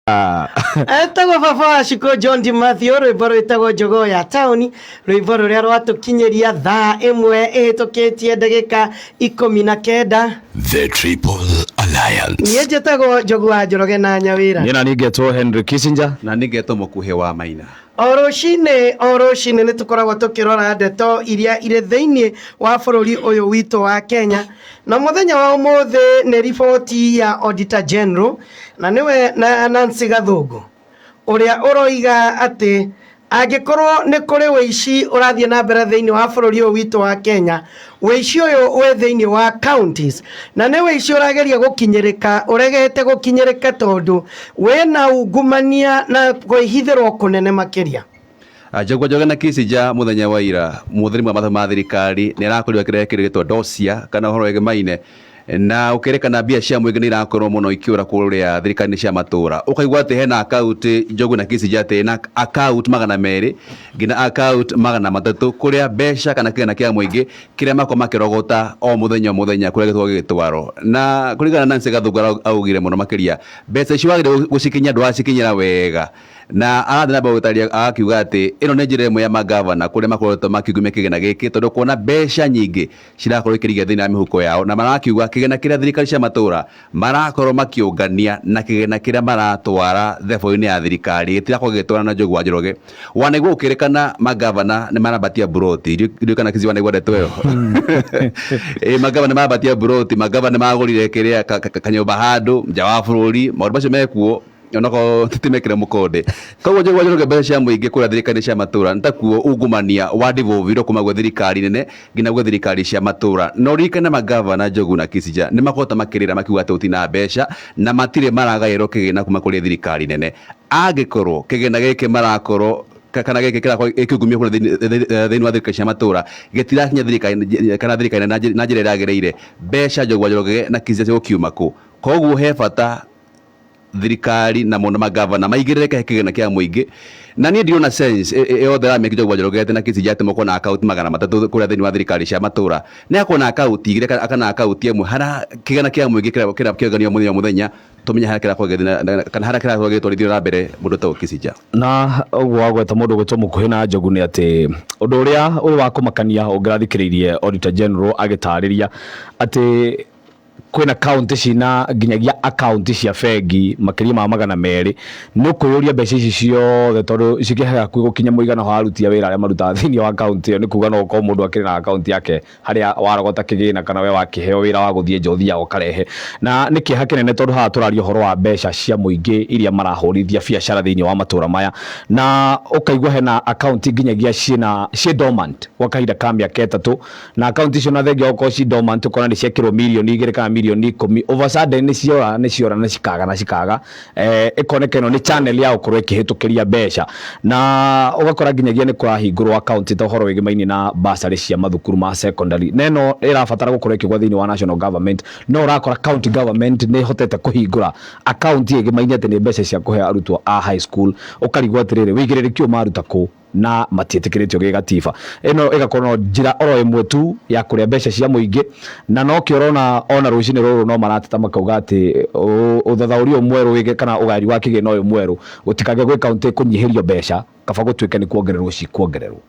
Etagwo baba wa Shiko John D. Matthew, rwĩmbo rwĩtagwo Njogoo ya Taũni, rwĩmbo rũrĩa rwatũkinyĩria thaa 1 ĩhĩtũkĩtie ndagĩka 19. The Triple Alliance. Niĩ njĩtagwo Njogu wa Njoroge na Nyawĩra. Niĩ na niĩ ngetwo Henry Kissinger. Na niĩ ngetwo Mũkuhĩ wa Maina. O rũcinĩ o rũcinĩ nĩ tũkoragwo tũkĩrora ndeto iria irĩ thĩinĩ wa bũrũri ũyũ witũ wa Kenya. Na mũthenya wa ũmũthĩ nĩ riboti ya Auditor General na nĩwe na Nancy Gathũngũ ũrĩa ũroiga atĩ angĩkorwo nĩ kũrĩ ũici ũrathiĩ na mbere thĩinĩ wa bũrũri ũyũ witũ wa Kenya, ũici ũyũ wĩ thĩinĩ wa counties na nĩ ũici ũrageria gũkinyĩrĩka, ũregete gũkinyĩrĩka tondũ wĩna ungumania na kwĩhithĩrwo kũnene makĩria. Njogua Njoge na Kissinger mũthenya wa ira mũthuri wa mathomo ma thirikari nĩ arakorirwo akĩrehe kĩndũ gĩtwo dosia kana ũhoro wĩgemaine na ũkĩrĩkana mbia cia mũingĩ nĩ irakorwo mũno ikĩũra kũrĩa thirikari-inĩ cia matũra. Ũkaigua atĩ hena account Njogu na Kissinger atĩ na account 200 nginya account 300 kũrĩa mbeca kana kĩgĩna kĩa mũingĩ kĩrĩa makorwo makĩrogota o mũthenya o mũthenya kũrĩa gĩkoragwo gĩgĩtwarwo. Na kũringana na Nancy Gathũngũ augire mũno makĩria mbeca ici wagĩrĩirwo gũcikinyia ndũracikinyĩra wega. Na arathiĩ na mbere gũtarĩria agakiuga atĩ ĩno nĩ njĩra ĩmwe ya mangavana kũrĩa makoretwo makiungumia kĩgĩna gĩkĩ tondũ kuona mbeca nyingĩ cirakorwo ikĩrigia thĩinĩ wa mĩhuko yao, na marakiuga kĩgĩna kĩrĩa thirikari cia matũra marakorwo makĩũngania na kĩgĩna kĩrĩa maratwara thebũ-inĩ ya thirikari gĩtirakorwo gĩgĩtwarana na Njogu wa Njoroge. Wanaigua gũkĩrĩkana mangavana nĩ marambatia mburoti, ndiũĩ kana Kizzy wanaigua ndeto ĩyo. Ĩĩ mangavana nĩ marambatia mburoti, mangavana nĩ magũrire kĩrĩa kanyũmba handũ nja wa bũrũri, maũndũ macio mekuo onakorwo titimekire mũkonde. Koguo Njogu wa Njoroge mbeca cia mũingĩ kũrĩa thirikari cia matũra nĩ takuo ungumania wa devolve kuma gwĩ thirikari nene nginya gwĩ thirikari cia matũra. Na ũririkane mangavana Njogu na Kissinger nĩ makoretwo makĩrĩra makiuga atĩ gũtirĩ mbeca na matirĩ maragaĩrwo kĩgĩna kuma kũrĩ thirikari nene. Angĩkorwo kĩgĩna gĩkĩ marakorwo kana gĩkĩ kĩrakorwo gĩkĩungumio kũrĩa thĩinĩ wa thirikari cia matũra gĩtirakinya thirikari kana thirikari na njĩra ĩrĩa yagĩrĩire, mbeca Njogu wa Njoroge na Kissinger cigũkiuma kũ? Koguo he bata thirikari na mũno magavana maigĩrĩrĩke he kĩgĩna kĩa mũingĩ. Na niĩ ndirona sense yothe ĩramĩkĩra Njogu wa Njoroge na Kissinger atĩ mokorwo na account 300 kũrĩa thĩinĩ wa thirikari cia matũra. Nĩ akorwo na account igĩrĩ kana account ĩmwe harĩa kĩgĩna kĩa mũingĩ kĩrĩa kĩonganio mũthenya o mũthenya tũmenye harĩa kĩrakorwo gĩgĩthiĩ kana harĩa kĩrakorwo gĩgĩtwarithio na mbere mũndũ ta Kissinger. Na ũguo wagweta mũndũ ũgwĩtwo Mũkuhĩ na Njogu nĩ atĩ ũndũ ũrĩa ũrĩ wa kũmakania ũngĩrathikĩrĩirie Auditor General agĩtarĩria atĩ kwĩna kaunti cina nginyagia akaunti cia bengi makĩria ma 200, nĩ ũkwĩyũria mbeca ici ciothe tondũ cikĩhaga hakuhĩ gũkinya mũigana wa aruti a wĩra arĩa marutaga thĩinĩ wa kaunti ĩyo, nĩ kuga no gũkorwo mũndũ akĩrĩ na akaunti yake harĩa warogota kĩgĩna kana we wakĩheo wĩra wa gũthiĩ nja ũthiaga ũkarehe. Na nĩ kĩeha kĩnene tondũ haha tũraria ũhoro wa mbeca cia mũingĩ iria marahũrithia biacara thĩinĩ wa matũra maya, na ũkaigua hena akaunti nginyagia ciĩna ciĩ dormant gwa kahinda ka mĩaka 3, na akaunti icio na thengia wa gũkorwo ci dormant ũkona nĩ ciekĩrwo mirioni 2 kana mirioni 10, over sudden nĩ ciora nĩ ciora na cikaga na cikaga, ĩkoneka ĩno nĩ channel ya gũkorwo ĩkĩhĩtũkĩria mbeca, na ũgakora nginyagia nĩ kũrahingũrwo akaunti ta ũhoro wĩgĩmainie na bursary cia mathukuru ma secondary, na ĩno ĩrabatara gũkorwo ĩkĩgwa thĩinĩ wa national government, no ũrakora county government nĩ ĩhotete kũhingũra akaunti ĩgĩmainie atĩ nĩ mbeca cia kũhe arutwo a high school, ũkarigwo atĩrĩrĩ wĩigĩrĩrĩki ũyũ maruta kũ na matiĩtĩkĩrĩtio gĩgatiba. Ĩno ĩgakorwo no njĩra oro ĩmwe tu ya kũrĩa mbeca cia mũingĩ, na nokĩo ũrona ona rũcinĩ rũrũ no marateta makauga atĩ ũthathaũri ũyũ mwerũ wĩge kana ũgayani wa kĩgĩna ũyũ mwerũ gũtikagĩe gwĩ kaunti kũnyihĩrio mbeca, kaba gũtuĩke nĩ kuongererwo cikuongererwo.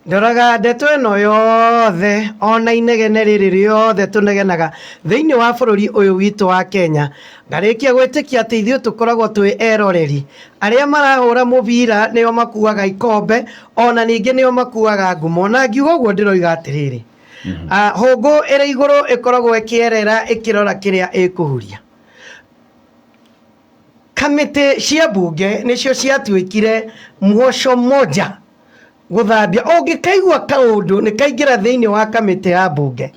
Ndoraga ndeto ĩno yothe ona inegene rĩrĩ rĩothe tũnegenaga thĩinĩ wa bũrũri ũyũ witũ wa Kenya, ngarĩkia gwĩtĩkia atĩ ithuĩ tũkoragwo twĩ eroreri. Arĩa marahũra mũbira nĩo makuaga ikombe ona ningĩ nĩo makuaga ngumo. Na ngiuga ũguo ndĩroiga atĩrĩrĩ, hũngũ ĩrĩ igũrũ ĩkoragwo ĩkĩerera ĩkĩrora kĩrĩa ĩkũhuria. Kamĩtĩ cia mbunge nĩcio ciatuĩkire mwoco moja gũthambia. Ũngĩkaigua kaũndũ nĩ kaingĩra thĩinĩ wa kamĩtĩ ya mbunge,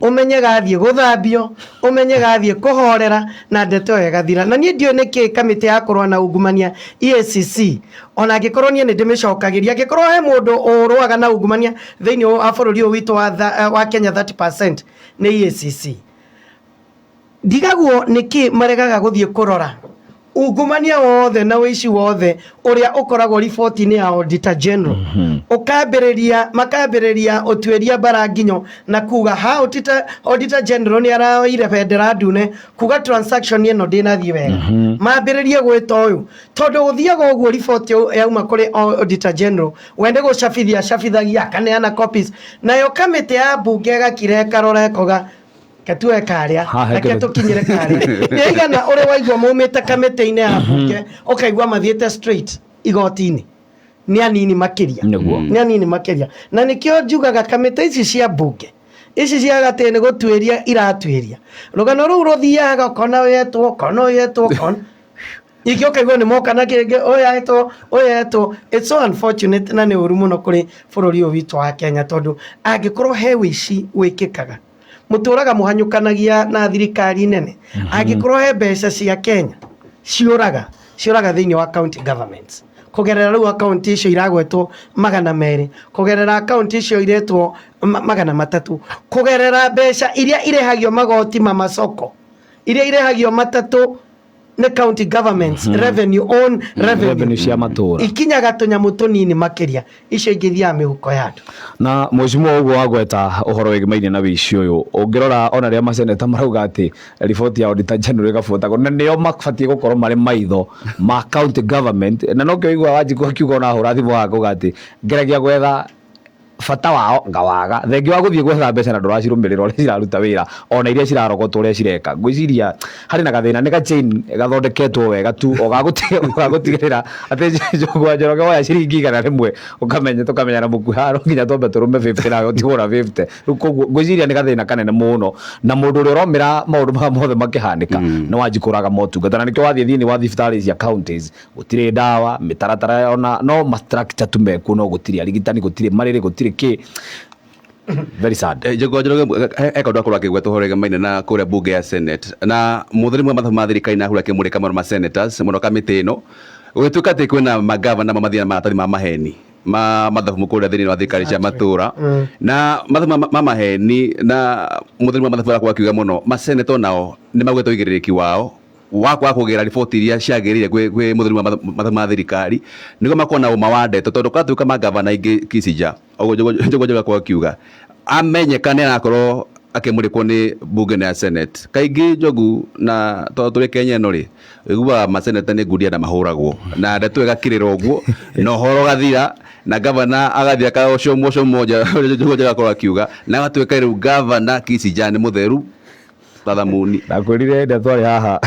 ũmenye gathiĩ gũthambio, ũmenye gathiĩ kũhorera na ndeto ĩyo ĩgathira. Na niĩ ndiũĩ nĩkĩ kamĩtĩ ya kũrũa na ungumania EACC, ona angĩkorwo niĩ nĩ ndĩmĩcokagĩria, angĩkorwo he mũndũ ũrũaga na ungumania thĩinĩ wa bũrũri ũyũ witũ wa Kenya 30% nĩ EACC. Ndigagwo nĩkĩ maregaga gũthiĩ kũrora Ungumania wothe na ũici wothe ũrĩa ũkoragwo riboti-inĩ ya Auditor General, ũkambĩrĩria makambĩrĩria ũtuĩria mbara nginyo na kuga ha Auditor General nĩ araoire bendera ndune kuga transaction ĩno ndĩnathiĩ wega, mambĩrĩrie gwĩta ũyũ, tondũ gũthiaga ũguo. Riboti yauma kũrĩ Auditor General, we nĩ gũcabithia acabithagia, akaneana copies, nayo kamĩtĩ ya mbunge ĩgakira, ĩkarora, ĩkoga ketue karĩa Haha reke tũkinyĩre karĩa. Nĩ ũrĩ waigua maumĩte kamĩtĩ-inĩ ya mbunge ũkaigua mathiĩte straight igoti-inĩ? Nĩ anini makĩria. Nĩ anini makĩria, na nĩkĩo njugaga kamĩtĩ ici cia mbunge ici cia gatĩ nĩ gũtuĩria iratuĩria rũgano rũu rũthiaga, ũkona ũyetwo, ũkona ũyetwo, ũkona ingĩ ũkaigua nĩ moka na kĩngĩ, ũyũ etwo, ũyũ etwo. It's so unfortunate na nĩ ũru mũno kũrĩ bũrũri ũyũ witũ wa Kenya, tondũ angĩkorwo he wĩici wĩkĩkaga, mũtũraga mũhanyũkanagia na thirikari nene. Angĩkorwo he mbeca cia Kenya ciũraga, ciũraga thĩinĩ wa county governments kũgerera rĩu akaunti icio iragwetwo 200, kũgerera akaunti icio iretwo 300, kũgerera mbeca iria irehagio magoti ma masoko, iria irehagio matatũ nĩ county governments, revenue own revenue, revenue cia matũra. Ikinyaga tũnyamũ tũnini makĩria, icio ingĩ ithiaga mĩhuko ya andũ. Na mheshimiwa, ũguo wagweta ũhoro wĩgĩmainie na wĩici ũyũ, ũngĩrora ona rĩa maseneta marauga atĩ riboti ya Auditor General ĩgabuatagwo na nĩo mabatiĩ gũkorwo marĩ maitho ma county government, na nokĩo igua Wanjikũ akiuga ona hũra thimũ hakuga atĩ ngeragia gwetha bata wao ngawaga thengi wa gũthiĩ gwetha mbeca na ndũracirũmĩrĩra ũrĩa ciraruta wĩra, ona iria cirarogotwo ũrĩa cireka. Ngwĩciria harĩ na gathĩna, nĩ ga chain gathondeketwo wega tu o gagũtigĩrĩra atĩ Njogu wa Njoroge woya ciringi 100, ũkamenya tũkamenya na mũkuha no nginya twambe tũrũme 50 nawe ũtigũra 50. Rĩu koguo ngwĩciria nĩ gathĩna kanene mũno, na mũndũ ũrĩa ũromĩra maũndũ maya mothe makĩhanĩka nĩ Wanjikũ ũraga motungata, na nĩkĩo wathiĩ thĩinĩ wa thibitarĩ cia counties gũtirĩ ndawa, mĩtaratara ona no ma structure tu mekuo, no gũtirĩ arigitani, gũtirĩ marĩrĩ, gũtirĩ kĩ. Very sad. Njogu wa Njoroge he kaũndũ akorwo akĩgweta ũhoro wĩgamaine na kũrĩa bunge ya Senate na mũthuri mwe mathabu ma thirikari na ahura akĩmũrĩka mũno ma senators mũno kamĩtĩ ĩno, gũgĩtuĩka atĩ kwĩna magavana mamathiaga na maratathi ma maheni ma mathabu kũrĩa thĩinĩ wa thirikari cia matũra na mathabu ma maheni, na mũthuri mwe mathabu arakorwo akiuga mũno maseneta nao nĩ maugĩte ũigĩrĩrĩki wao wa kwaga kũgĩra riboti iria ciagĩrĩire kwĩ mũthuri wa mathabu ma thirikari nĩguo makorwo na ũma wa ndeto, tondũ kwatuĩka magavana aingĩ Kisija ũguo Njogu Njoroge akorwo akiuga amenyeka nĩ arakorwo akĩmũrĩkwo nĩ bunge na ya Senate kaingĩ. Njogu, na tondũ tũrĩ Kenya ĩno rĩ, ũiguaga maseneta nĩ ngundi na mahũragwo na ndeto ĩgakirĩra ũguo na ũhoro ũgathira na gavana agathiĩ akaũcio mũcio mmoja. Njogu Njoroge akorwo akiuga na agatuĩka rĩu gavana Kisija nĩ mũtheru ta thamuni. Ndakwĩrire hĩndĩ ĩrĩa twarĩ haha,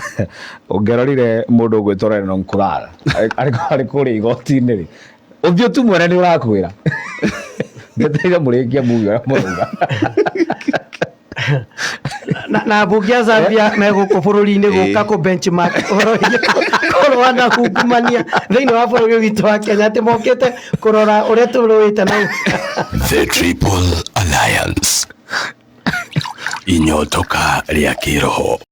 ũngĩarorire mũndũ ũgwĩtwo Lennon Kulala arĩ kũrĩa igoti-inĩ rĩ, ũthiũ tu mwene nĩ ũrakwĩra ndeteire mũrĩkie muge ũrĩa mũrauga. Na mbunge ya Zambia me gũkũ bũrũri-inĩ gũka kũ benchmark ũhoro wĩgiĩ kũrũa na ungumania thĩinĩ wa bũrũri witũ wa Kenya, atĩ mokĩte kũrora ũrĩa tũrũĩte na The Triple Alliance. Inyotoka rĩa kĩroho.